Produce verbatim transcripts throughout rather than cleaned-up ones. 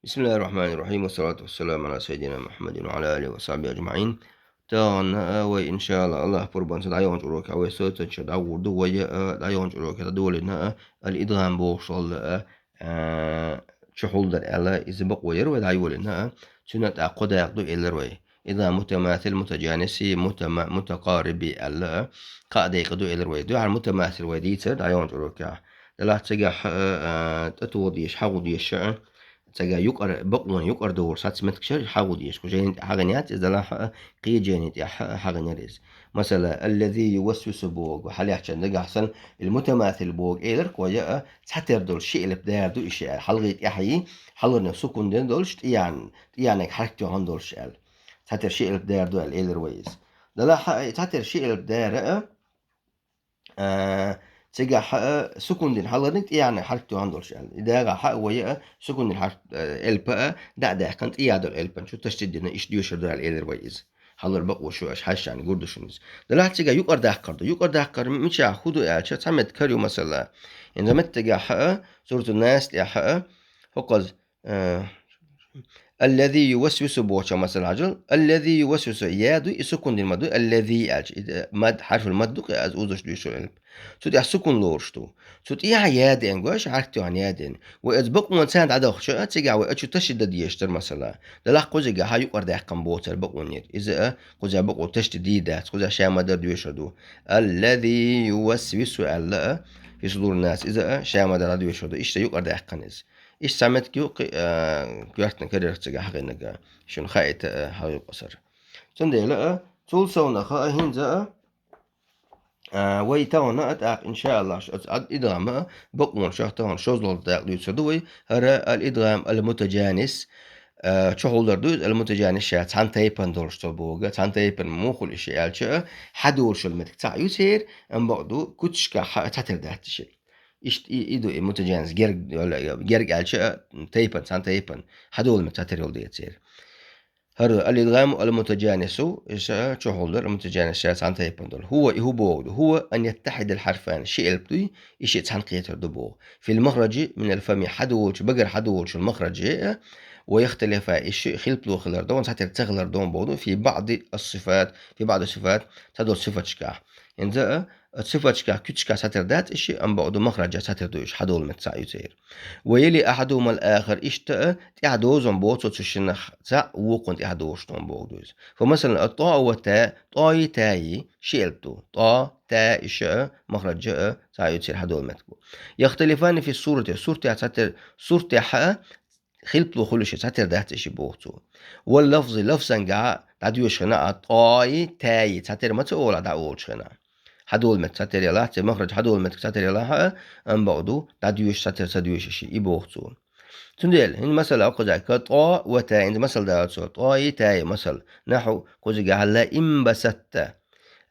بسم الله الرحمن الرحيم، والصلاة والسلام على سيدنا محمد وعلى آله وصحبه أجمعين. Тахана, а, вай, иншаАллахӀ, АллахӀ пурбанца дӀайогӀучу урокехь вай соцанча дӀагӀур ду, вай, а, дӀайогӀучу урокехь дӀадолийна, а, ал-идгӀам бохуш долу, а, а, чухьулдар аьлла, иза бакъо яра вай дӀайолийна, а, цуьнан тӀаккха кхо дакъа ду элира вай. ИдгӀам мутамасил, мутаджаниси, мутама-, мутакъариби аьлла, а, кхаа декъа ду элира вай. Дуьхьал мутамасил вай дийцира дӀайогӀучу урокехь. Делахь цигахь, а, а, тӀетоха дезаш, хьагӀу дезаш, а, цигахь юкъара, бакъонан юкъара догӀуш сац меттигаш яра хьагӀу дезаш. Кху жайна тӀехь хьагӀина яц иза, делахь, а, кхечу жайна тӀехь, а, хьагӀинера иза. Масала, аллази ювасвису боху, хьалаьцначу дагахь санна, и мутамасил боху элира-кх вай, а, цхьатера долуш ши элп дара ду и ши аьлла. ХьалхӀе тӀаьхье, хьалхарниг сукун дина долуш, тӀеяхьарниг, тӀеяхьарниг хьаракат йохна долуш аьлла. Цхьатера ши элп дара ду аьлла элира вай иза. Делахь, а, цхьатера ши элп дара, а, а, цигахь, а, сукун дина хьалхарниг, тӀеяхьарниг хьаракат йохна долуш аьлла. И дагахь, а, вай, а, сукун дина хьарак-, а, элп, а, дӀа а даьккхина, тӀеяхьа долу элпана чу ташдид дина, иштта доьшур ду аьлла элира вай иза. Хьалхара бакъо шу аша хьаьжча гур ду шуна иза. Делахь цигахь юкъара даккхар ду. Юкъара даккхар мичахь хӀун ду аьлча, цхьа меттиг хӀара ю, масала. ХӀинца меттигехь, а, Суратун-Нас тӀехь, а, хӀокхуза, а, аллази ювасвису бохуча, масала, хьажал, аллази ювасвису, я ду и сукун дина ма ду, аллази аьлча, и, а, мад, хьарфул мад ду-кх, аз узуш дуьйцуш элп. Цу тӀехь сукун лоруш ду. Цу тӀехь я деана, гой шу, хьаракат йохна я деана. Вай оцу бакъонан царна дӀадахча, а, цигахь вай ачу ташдид дан дезаш дара, масала. Делахь кхузигахь юкъара даьккхина боцура бакъонан. Иза, а, кхузахь бакъо ташдид дийр дац, кхузахь ша ма-дарра доьшур ду. Аллази ювасвису аьлла, а, фи судурин-нас, иза, а, ша ма-дарра доьшур ду. Иштта юкъара даьккхина иза. Иштта цхьа меттиг ю-кх, а, коьртаниг карарх цигахь хьагӀинарг, шуна хаийта, а, хьалха юкъасара. Цундела, а, цул совнаха, а, хӀинца, а, А, вай тахана а тӀаккха, иншаАллахӀ, ш-, оцу ад-, идгӀама а бакъонаш тахана шозлагӀа дакъа дуьйцур ду вай. ХӀара ал-идгӀам ал-мутаджанис, а, чухьулдар ду иза, ал-мутаджанис ша цхьана тайпана долуш цо боху, цхьана тайпана муха хуьлу и ши аьлча а, хьадолуш йолу меттиг цхьаъ ю церан, амма бакъду куьцашкахь а цхьатера дац и ши. Иштта и, и ду и мутаджанис герг-, герга аьлча а, тайпана, цхьана тайпана, хьадолу меттиг цхьатера йолу деза церан. ХӀара ал-идгӀаму ал-мутаджанису, иша чухьулдар, мутаджанис ша цхьана тайпана долу. ХӀува, и хӀун боху ду? ХӀува ан яттахьидал хьарфани, ши элп дуй, и шиъ цхьаьна кхетар ду боху. Фил махраджи минал фами, хьадолчу, багара хьадолчун махраджи а, ва яхталифа, и шиъ хилпало хилар ду, цхьатера ца хилар ду боху ду, фи баъди ас-сифат, фи баъди сифат, цхьадолчу сифаташкахь. ХӀинца а, оцу сифаташкахь куьцашкахь цхьатера дац и шиъ, амма бакъду махраджа цхьатера ду и шиъ, хьадолу меттиг цхьаъ ю церан. Ва яли ахьадухумал ахар, иштта а тӀаьхьа дозун боцу цу шиннах цхьаъ вукхунна тӀаьхьа дозуш ду боху ду иза. Фа масалан, ат-тау ва та, тӀои таи, ши элп ду. ТӀо, та, и шиъ а, махраджа а, цхьаъ ю церан, хьадолу меттиг бу. Яхталифани фи сурати, суртехь цхьатера, суртехь а, хилпало хуьлуш и шиъ, цхьатера дац и шиъ боху цо. Вал лафзи, лафзангахь а дӀадоьшуш хенахь а, тӀои, таи, цхьатера ма ца олу дӀаолуш хенахь. Хьадолу меттиг цхьатера ялахь, церан махраж хьадолу меттиг цхьатера ялахь а, амма бакъду, дӀадоьшуш цхьатера ца доьшуш и шиъ, и боху цо. Цундела, хӀинца масала кхузахь, ка тӀо ва та, хӀинца масала дала цо, тӀои таи масала. Нахьу кхузигахь ла ин басатта.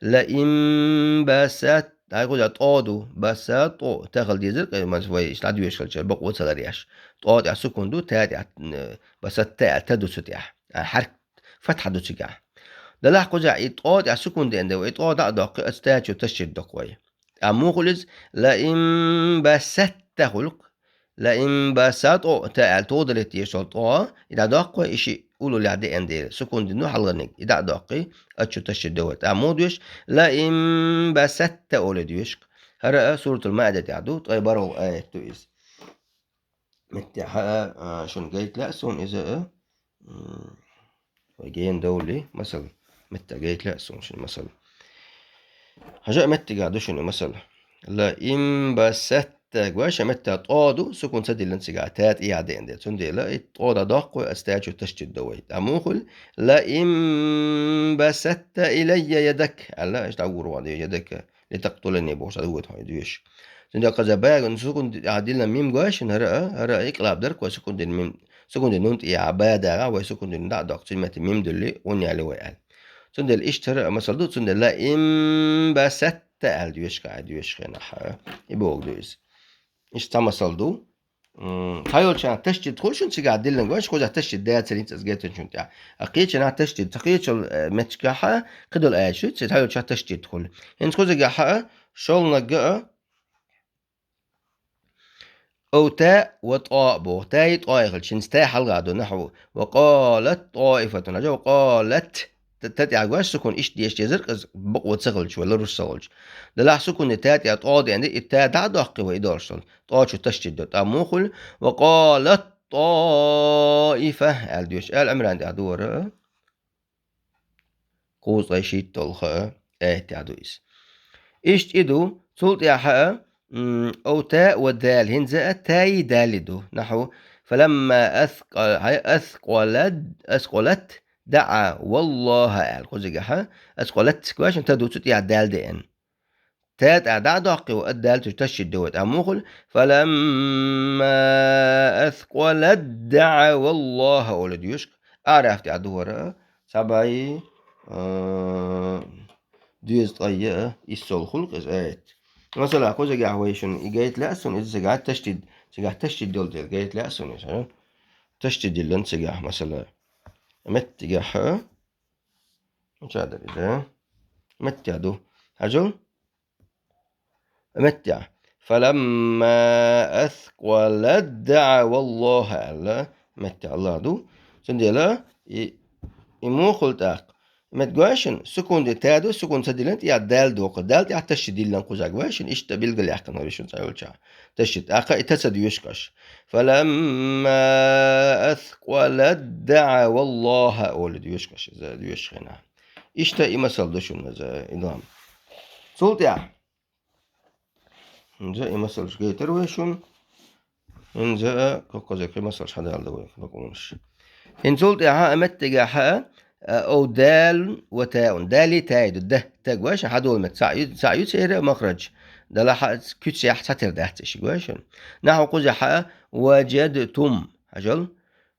Ла ин басат-, ай, кхузахь тӀо ду, баса тӀо, та хила дезара, кхе, мас вай иштта дӀадоьшуш хилча, бакъо ца ларъеш. ТӀо тӀехь сукун ду, та тӀехь, э, басатта аьлла, та ду цу тӀехь. А, хьарк-, фатхьа ду цигахь. Делахь кхузахь и тӀо тӀехь сукун деана дела, и тӀо дӀа а доккхий, оцу та чу ташдид до-кх вай. Амма муха хуьлу иза? Ла ин басатта хуьлу-кх. Ла ин басатта аьлла, тӀо далийта дезаш долу тӀо, и дӀадоккхий, и шиъ уллехь деана дела, сукун дина ду хьалхарниг, и дӀа а доккхий, оцу чу ташдид до вай. Амма муха доьшу? Ла ин басатта олий доьшу-кх. ХӀара а Суратул Маида тӀехь ду, ткъе бархӀалгӀа аят ду иза. Меттехь а, а, шуна гайта лаьа суна иза, а? М, вай гена довлий, масала. Меттехь гайта лаьа суна шуна, масала. Хьажа а, меттигахь ду шуна, масала. Ла ин басатта, гой ша, меттехь тӀо ду, сукун ца диллина цигахь, та тӀехь деана дела. Цундела и тӀо дӀадоккхий, оцу та чу ташдид до вай. Амма муха хуьлу? Ла ин басатта илаййа ядак аьлла, иштта дӀагур ван де, ядак. Литакътулани бохуш, дӀадоьду хьо и доьшуш. Цундела кхузахь багана сукун ди-, а, диллина мим гой шуна, хӀара а, хӀара а икълаб дара-кх вай, сукун дина мим, сукун дина нун тӀехь а, ба дагӀахь, вай сукун дина дӀа а доккху, цуьнан метте мим дуьллий, гӀунна ялий вай аьлла. Цундела иштта хӀара а масал ду, цундела ла ин басатта аьлла доьшу-кх, а, доьшуш хенахь, а, и боху ду иза. Иштта цхьа масал ду. М, цхьайолчу хенахь ташдид хуьлу шуна цигахь диллинарг, вайша кхузахь ташдид дацара хӀинца аса гайтинчунна тӀехь. А кхечу хенахь ташдид, цхьа кхечу, э, меттигехь а кхидолу аят ду, цхьайолчу хенахь ташдид хуьлу. ХӀинца кхузигахь а, шолгӀаниг а, Ов та ва тӀо боху. Таи тӀои хилча, хӀинца та хьалха ду, нахьу: «Ва къалат тӀоифатун». Хьажа, «ва къалат». Та, та тӀехь гуш сукун иштта деш дезар, къаз бакъо ца хилча, вала рус ца хилча. Делахь сукун де та тӀехь тӀо деана, и та дӀа а доккхи вай, и долуш долу. ТӀо чу ташдид до. ТӀа муха хуьлу? «Ва къалат тӀоифа», аьлла доьшу. Ала Ӏимран тӀехь ду вара. Кхузткъе шийтталгӀа аят тӀехь ду иза. Иштта и ду, цул тӀаьхьа, м, ов та ва дал, хӀинца а таи дали ду. Нахьу: «Фаламма аскъа-, хьай, аскъалад-, аскъалат даӀа валлахӀа», аьлла. Кхузигахьа аскъалат, кхоьшна та ду, цу тӀехь дал деана. Та тӀа дӀа а доккхи, ва ад дал чу ташдид до вай, тӀа муха хуьлу? «Фаламма аскъалат даӀа валлахӀа», олу доьшуш, араф тӀехь ду вара, цхьа бӀе, а, дезткъе а иссалгӀа хуьлу иза аят. Масала, кхузигахь вай шуна и гайта лаьа суна, иза цигахь ташдид, цигахь ташдид долу дела гайта лаьа суна иза, а? Ташдид диллина цигахь, масала. Меттигахь, а? Мича дара иза? Меттехь ду. Хьажал? Меттехь. «Фаламма аскъалат даӀа валлахӀа», аьлла, меттехь АллахӀ ду. Цундела и, и муха хуьлу тӀаккха? Мет гуш шуна, сукун де та ду, сукун ца диллина, тӀехь дал доккху. Дал тӀехь ташдид диллина кхузахь гуш шуна, иштта билгалъяьккхина вара шуна цхьа йолчохь. Ташдид. ТӀаккха и та ца доьшу аша. «Фаламма аскъалат даӀа валлахӀа», олу доьшу аша, иза доьшучу хенахь. Иштта и масал ду шуна иза, и дам. Цул тӀаьхьа. ХӀинца и масалш гайтар вай шуна. ХӀинца а коккхаза кхин масалш хьадала ду вай, бакъонаш. ХӀинца цул тӀаьхьа а меттигахьа а, ов далун ва таун. Дали таи ду, да, таг вай шуна, хьадолу мет цхьаъ ю, цхьаъ ю церан махраж. Далахьа куьцехь цхьатера дац и ши гуш шуна. Нахьу кхузахьа а: «Ваджадтум». Хьажал?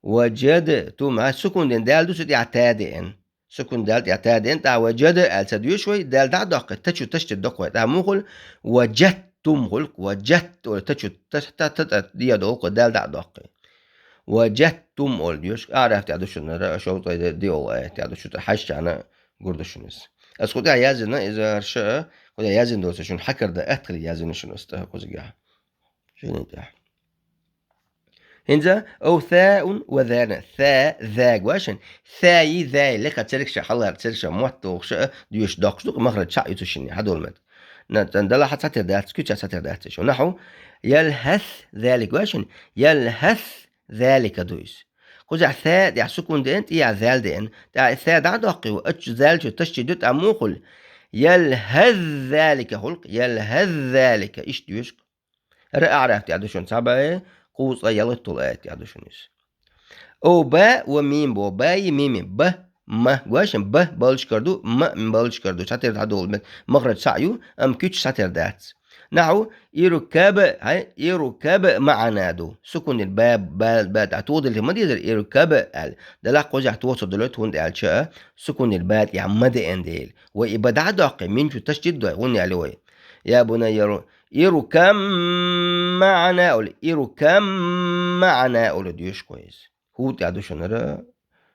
«Ваджадтум». Хьа сукун ден дал ду, цу тӀехь та деана. Сукун дал тӀехь та деана, тӀаккха «ваджада» аьлла ца доьшу вай, дал дӀа а доккхи, та чу ташдид доккху вай. ТӀаккха муха хуьлу? «Ваджаттум» хуьлу, «ваджат» олу, та чу, та, та, та, та, дӀа а доккхи, дал дӀа а доккхи. «Ваджаттум» олу доьшу, араф тӀехь ду шуна, ра, шовзткъе диъолгӀа аят тӀехь ду шуна, хьаьжчахьана гур ду шуна иза. Аса кху тӀехь яздина, иза хӀара ша, кху тӀехь яздина доцу шуна, хьакхар дан аткхале яздина шуна аса тӀе кхузигахь. Шуна тӀехь. ХӀинца ов саун ва зана. Са, за гуш шуна. Саи, заи, лекха церг ша хьалар, церг ша мотт дохуш а, доьшуш доккхуш ду, махраж цхьаъ ю цу шинна, хьадолу мет. На, цан далахьа цхьатера дац, куьцехь цхьатера дац шу. Нахьу: «Ялхас залика» гуш шуна. «Ялхас залика» ду иза. Кхузахь са тӀехь сукун деана, тӀехь зал деана. ТӀаккха са дӀа а доккхи, ва ачу зал чу ташдид ду, тӀаккха муха хуьлу? «Ялхаз залика» хуьлу, «ялхаз залика». Иштта доьшу. Ра, араф тӀехь ду шуна цхьа бӀе, кхузткъе ялхитталгӀа аят тӀехь ду шуна иза. Ов ба ва мим бо, баи мими, ба, ма, гуш шуна, ба баллачкара ду, ма, м баллачкара ду, цхьатера дӀадолу мет, махраж цхьаъ ю, амма куьч цхьатера дац. Нахьу: «Иркаб», хьай, «иркаб маӀана» ду. Сукун дина ба, ба, ба тӀехь тоха дилла ма дезара, «иркаб» аьлла. Далахь кхузахь тоха ца долуьйту, хӀунда аьлча сукун дина ба тӀехь ма деана дела. Вай и ба дӀа а доккхи, мин чу ташдид дой, хӀунда аьлла вай? Я бунайя, «Иркам маӀана» олу, «иркам маӀана» олу доьшу кхо иза. ХӀуд тӀехь ду шуна ра,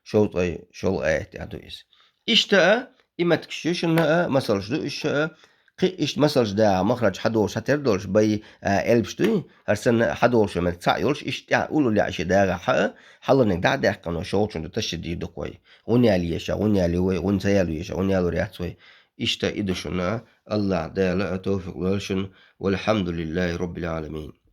шовзткъе шолгӀа аят тӀехь ду иза. Иштта а, и меттигаш ю шуна а, масалш ду иштта а, кхин иштта масалш да, махраж хьадолуш, хьатера долуш, бай, а, элпаш дуй, хӀара санна хьадолуш меттиг цхьаъ йолуш, иштта тӀехь уллул яа ши дагӀахьа а, хьаланиг дӀа а даьккхина, шовчун ду ташдид дийр ду кхо. ГӀун ял еша, гӀун ял ю вай, гӀун ца ял еша, гӀун ялур яц вай. Иштта и ду шуна, АллахӀ Дала а товфикъ лойла шуна, валхьамдулиллахӀи роббил Ӏаламин.